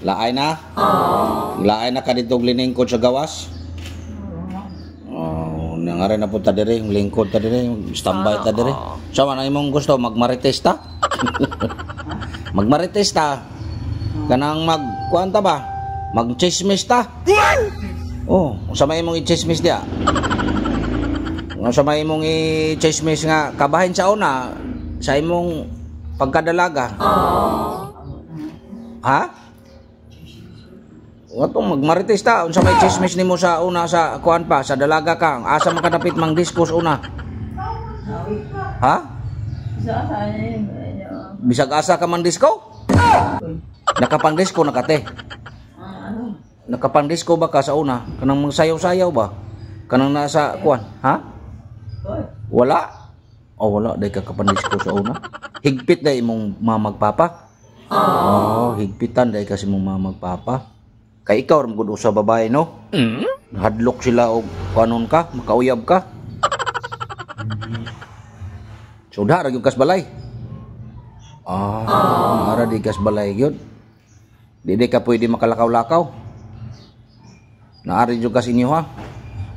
Laay na? Laay na ka dito liningkod sa gawas? Oh, nangare na po ta diri, lingkod ta diri, standby ta diri. Sa man ang imong gusto magmarites ta? Magmarites ta. Kanang mag kuan ta ba? Magchismis ta. Oh, unsa may imong i-chismis diya? Unsa may imong i-chismis nga kabahin sa una sa imong pagkadalaga? Ha? Watong magmarites ta, unsa may chismis nimo sa una sa kuan pa, sa dalaga ka, asa man ka dapit mang diskus una? Ha? Bisag asa ka mang disco? Nakapang disco na kate. Nakapang disco ba ka sa una? Kanang magsayaw-sayaw ba? Kanang nasa kuan, ha? Wala. Oh, wala day ka kapandisco sa una. Higpit day imong mama magpapa. Oh, higpitan day kasi imong mama magpapa. Kay ikaw ra gud usa babae, no? Hadlok sila og kanon ka, makauyab ka. So ra gyud kas balay. Ah, ara di kas balay gyud. Di di ka pwede makalakaw-lakaw. Naari jud kas inyo ha.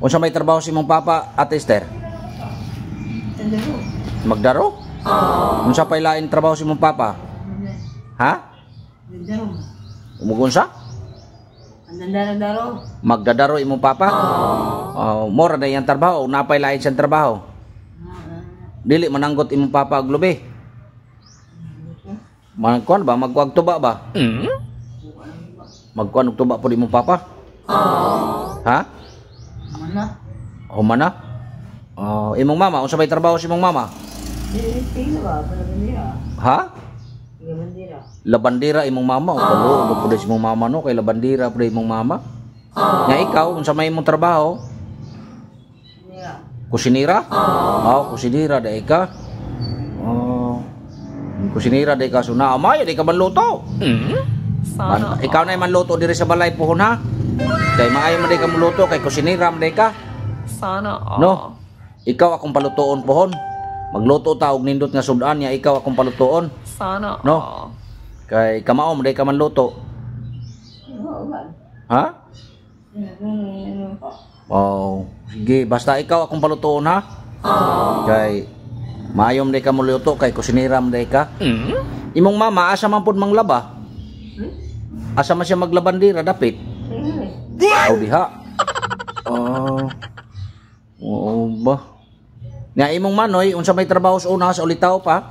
Unsa may trabaho si imong papa, Ate Esther? Magdaro? Unsa pay lain trabaho si imong papa? Ha? Umugunsa? Magdadaro imong papa? Oh, mora na iyang trabaho, napay lain siyang trabaho. Dili mananggot imong papa og lubi. Magkuan ba? Magkuag tuba ba? Magkuan og tuba pud imong papa? Ha? Humana? Oh, imong mama, unsa may trabaho si imong mama? Ha? Labandira imong mama o kalo pud si imong mama no kay labandira pud imong mama. Nya ikaw unsa may imong trabaho? Kusinira? Oh, kusinira dai ka. Oh. Kusinira dai ka suna. Amay di ka manluto. Sana Ikaw na manluto diri sa balay puhon ha. Kay maayo man di ka muluto kay kusinira man di ka. Sana all. No. Ikaw akong palutoon pohon. Magluto ta og nindot nga sudan niya ikaw akong palutoon. Sana No. all. Kay kamao man di ka manluto. Ha? Oh, sige, basta ikaw akong palutoon ha. Kay maayo man di ka muluto kay kusinira man di ka. Imong mama asa man pud manglaba? Asa man siya maglabandira dapit? Aw diha. Oh. Oo ba? Nga imong manoy unsa may trabaho sa una sa ulitaw pa?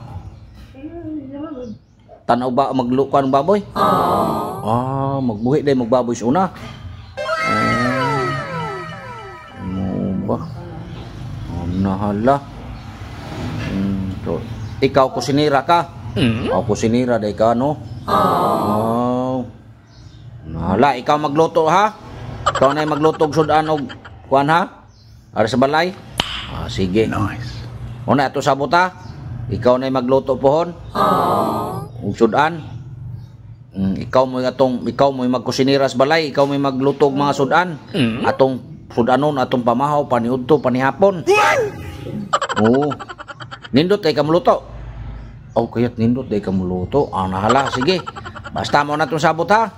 Tanaw ba maglukan ng baboy? Ah, magbuhi day magbaboy sa una. Ah. Ano ba? Oh, nahala. To. Ikaw kusinira ka? Oh, kusinira day ka no? Oh. Nahala, ikaw magluto ha? Ikaw na magluto og sudan og kuan ha? Ara sa balay? Ah, sige. Nice. Una ato sabot ha. Ikaw na magluto pohon. Ug sudan. Ikaw mo atong ikaw mo magkusinira sa balay, ikaw mo magluto og mga sudan. Atong sudanon atong pamahaw paniudto panihapon. Oo. Nindot ay kamuluto. Oh, kaya't nindot ay kamuluto. Ah, nahala, sige. Basta mo na itong sabot ha.